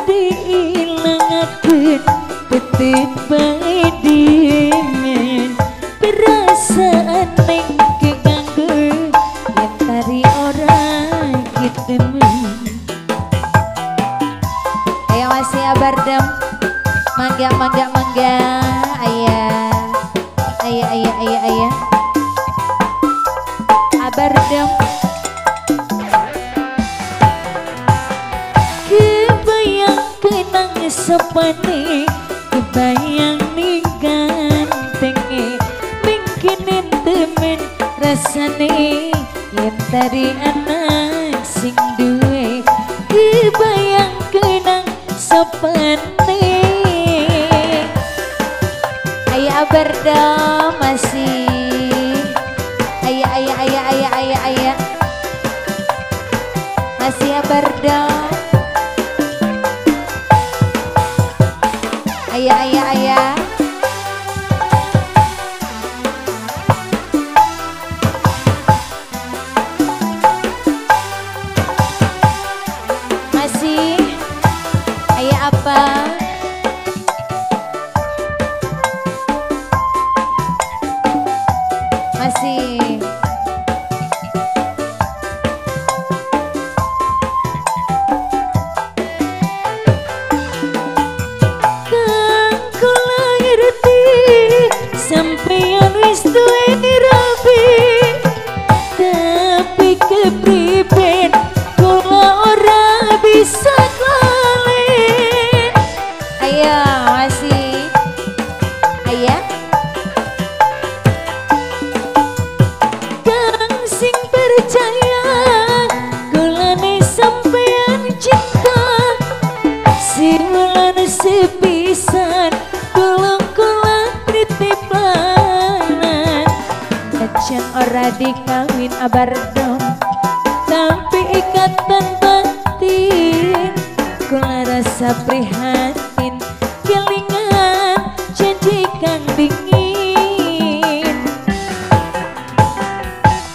diilangaken tetep bae diemen perasaan ning kanggo yen tari ora ketemu. Ayo masih abardem, mangga mangga mangga, ayah ayah ayah ayah ayah abardem. Kebayang kenang sopane, kebayang ning gantenge, mingkinin temen rasane yen tari anak sing duwe. Kebayang kenang sopane. Ayah abardem masih, ayah ayah ayah ayah ayah ayah masih abardem. Ayah ayah ayah masih, ayah apa? Masih. Kang kula ngerti sampeyan wis duwe rabi, tapi kepriben kula ora bisa klalen. Ayo masih, ayah. Kang sing percaya kulane sampeyan cinta, simulan sepisan tulung kula titipan. Najan ora dikawin abardom, tapi ikatan batin kula rasa prihatin, kelingan janji kang dingin.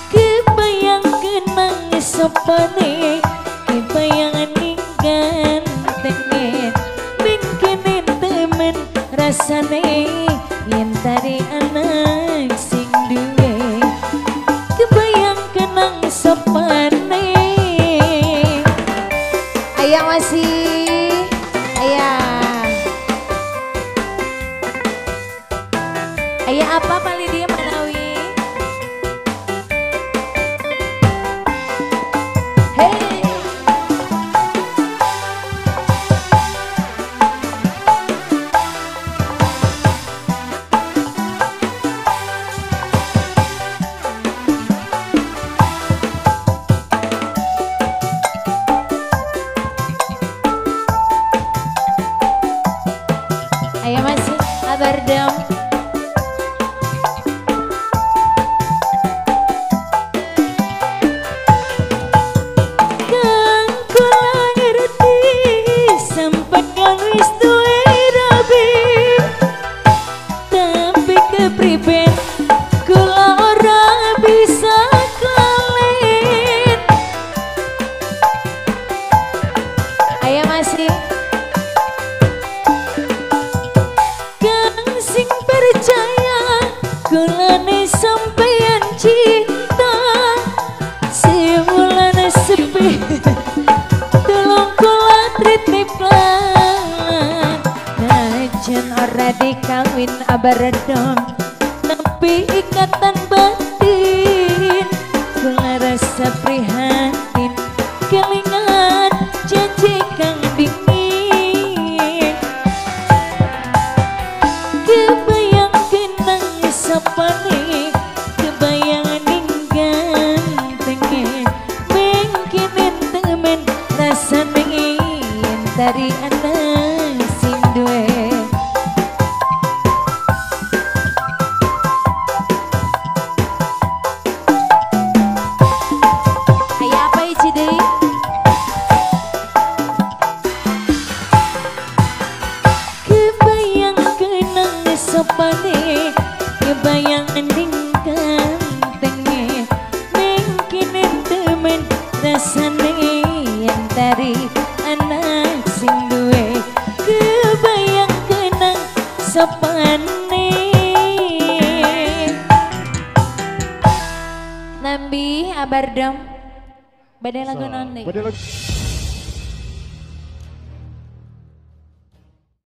Kebayang kenang sopane, kebayang ning gantenge, mingkinin temen rasane yen tari anak sing duwe. Kebayang kenang sopane. Ayah masih, ayah. Ayah apa paling dia manawi? Hey. Ayah masih abardem. Kang kula ngerti sampeyan wis duwe rabi, tapi kepriben kula ora bisa klalen. Ayah masih. Kang sing percaya kulane sampeyan cinta, sebulan sepi tulung kula titipan. Najan ora dikawin abardom, tapi ikatan batin kula rasa prihatin, kelingan janji kang dingin. Kebayang kenang sopane, kebayang ning gantenge, mingkinin temen rasane yen tari anak sing duwe. Ayah apa iki deui? Kebayang kenang sopane, kebayang ning gantenge, mingkinin temen rasane yen tari anak sing duwe. sepane. Nambi abardem. Badai lagu nonde. Badai lagu.